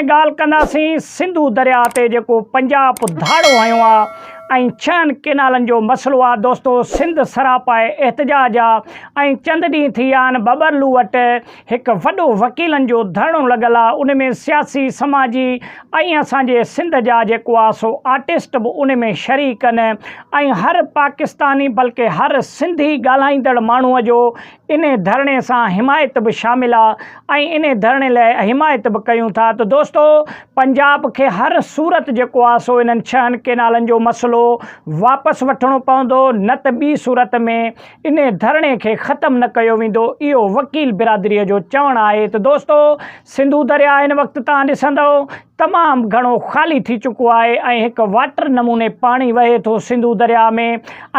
ڳالهه ڪنداسين سنڌو درياء تي جيڪو پنجاب ڌاڙو هنيو آ ۽ ڇهن ڪينالن جو مسئلو آ دوستو سنڌ سراپائي احتجاج آ ۽ چند ڏينهن ٿي ويا آهن ٻٻرلو وٽ هڪ وڏو وڪيلن جو ڌرڻو لڳل آ ان ۾ سياسي سماجي ۽ اسان جي سنڌ جا جيڪو آ سو آرٽسٽ به ان ۾ شريڪ آهن ۽ هر پاڪستاني بلڪه هر سنڌي ڳالهائيندڙ ماڻهو جو انهي ڌرڻي سان حمايت به شامل آ ۽ انهي ڌرڻي لاء حمايت به ڪيون ٿا ته دوستو پنجاب کي هر صورت جيڪو آ سو انهن ڇهن ڪينالن جو مسئلو واپس وٺڻو پوندو نه ته ٻي صورت ۾ انهي ڌرڻي کي ختم نه ڪيو ويندو اهو وڪيل برادري جو چوڻ آهي ته دوستو سنڌو درياء هن وقت توهان ڏسندؤ تمام گهڻو خالي ٿي چڪو آهي ۽ هڪ واٽر نموني پاڻي وهي ٿو سنڌو درياء ۾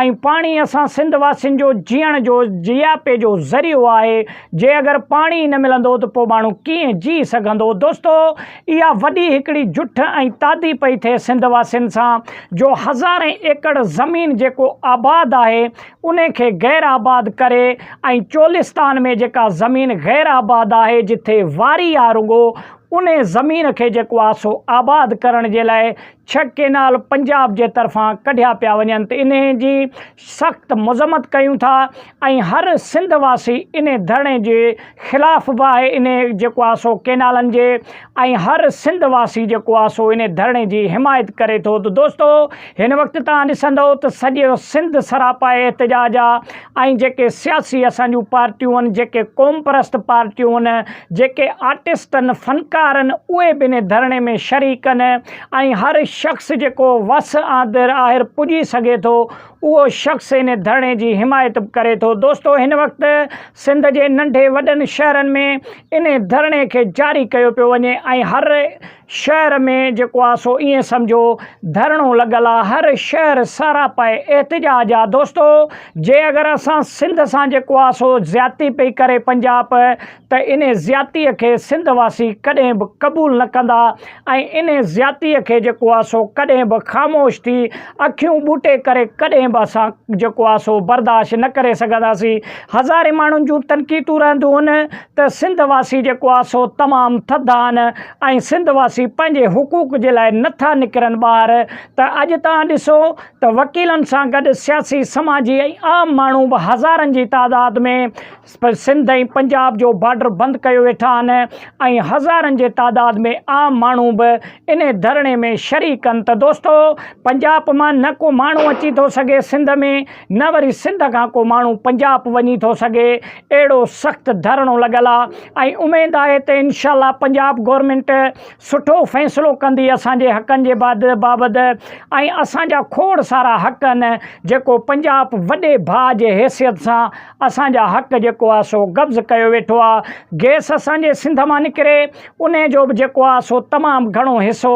۽ پاڻي اسان سنڌ واسين جو جيئڻ جو جياپي جو ذريعو آهي جي اگر پاڻي ئي نه ملندو ته پوء ماڻهو ڪيئن جي سگهندو دوستو اها وڏي هڪڙي جٺ ۽ تعدي پئي ٿئي سنڌ واسين سان جو هزارين ايڪڙ زمين جيڪو آباد آهي انهي کي غير آباد ڪري ۽ چولستان ۾ جيڪا زمين غير آباد آهي جٿي واري آ رڳو انهي زمين کي جيڪو آ سو آباد ڪرڻ جي لاء ڇهه ڪينال پنجاب جي طرفان ڪڍيا پيا وڃن ته انهي جي سخت مذمت ڪيون ٿا ۽ هر سنڌ واسي انهي ڌرڻي جي خلاف به آهي انهي جيڪو آ سو ڪينالن جي ۽ هر سنڌ واسي جيڪو آ سو انهي ڌرڻي جي حمايت ڪري ٿو ته دوستو هن وقت توهان ڏسندو ته سڄو سنڌ سراپا احتجاج آ ۽ جيڪي سياسي اسان جون پارٽيون آهن جيڪي قومپرست پارٽيون آهن جيڪي آرٽسٽ آهن فنڪار آهن اهي به انهي ڌرڻي ۾ شريڪ آهن ۽ هر شخص جيڪو وس آندر آهر پڄي سگهي ٿو اهو شخص انهي ڌرڻي جي حمايت به ڪري ٿو دوستو هن وقت سنڌ جي ننڍي وڏن شهرن ۾ انهي ڌرڻي کي جاري ڪيو پيو وڃي ۽ هر شهر ۾ جيڪو آ سو ائين سمجهو ڌرڻو لڳل آ هر شهر سارا پائي احتجاج آ دوستو جي اگر اسان سنڌ سان جيڪو آ سو زيادتي پئي ڪري پنجاب ته انهي زيادتي کي سنڌ واسي ڪڏهن به قبول نه ڪندا ۽ انهي زيادتي کي جيڪو آ سو ڪڏهن به خاموش ٿي اکيون ٻوٽي ڪري ڪڏهن به اسان جيڪو آ سو برداشت نه ڪري سگهنداسين هزارين ماڻهن جون تنقيدون رهنديون هن ته سنڌ واسي جيڪو آ سو تمام ٿڌا آهن ۽ سنڌ واسي پنهنجي حقوق جي لاء نه ٿا نڪرن ٻاهر ته اڄ توهان ڏسو ته وڪيلن سان گڏ سياسي سماجي ۽ عام ماڻهو به هزارن جي تعداد ۾ سنڌ ۽ پنجاب جو بارڊر بند ڪيو ويٺا آهن ۽ هزارن جي تعداد ۾ عام ماڻهو به انهي ڌرڻي ۾ شريڪ آهن ته دوستو پنجاب مان نه ڪو ماڻهو اچي ٿو سگهي سنڌ ۾ نه وري سنڌ کان ڪو ماڻهو پنجاب وڃي ٿو سگهي اهڙو سخت ڌرڻو لڳل آ ۽ اميد آهي ته انشاء الله پنجاب گورنمينٽ سٺو فيصلو ڪندي اسان جي حقن جي بابت ۽ اسان جا کوڙ سارا حق آهن جيڪو پنجاب وڏي ڀاء جي حيثيت سان اسان جا حق جيڪو آ سو قبض ڪيو ويٺو آ گئس اسان جي سنڌ مان نڪري انهي جو به جيڪو آ سو تمام گهڻو حصو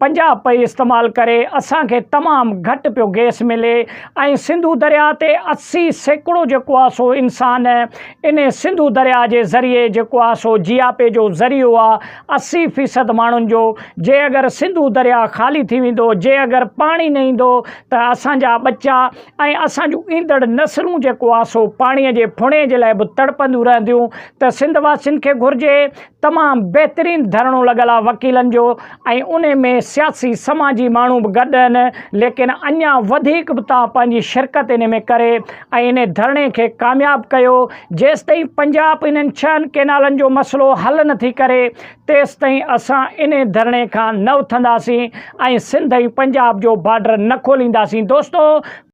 پنجاب پئي استعمال ڪري اسان کي تمام گهٽ پيو گئس ملي ۽ سنڌو درياء تي 80% جيڪو آ سو انسان انهي سنڌو درياء جي ذريعي جيڪو آ سو جياپي جو ذريعو آ 80 فيصد ماڻهن جو جي اگر سنڌو درياء خالي ٿي ويندو جي اگر پاڻي نه ايندو ته اسان جا ٻچا ۽ اسان جون ايندڙ نسلون جيڪو آ سو پاڻي جي ڦڻي جي لاء به تڙپنديون رهنديون ته سنڌ واسين کي گهرجي تمام بهترين ڌرڻو لڳل آ وڪيلن جو ۽ انهي ۾ سياسي سماجي ماڻهو به گڏ آهن ليڪن اڃا وڌيڪ به توهان پنهنجي شرڪت انهي ۾ ڪري ۽ انهي ڌرڻي کي ڪامياب ڪيو جيستائين پنجاب انهن ڇهن ڪينالن جو مسئلو حل نه ٿي ڪري تيستائين اسان انهي ڌرڻي کان نه اٿنداسين ۽ سنڌ ۽ پنجاب جو بارڊر نه کولينداسين دوستو.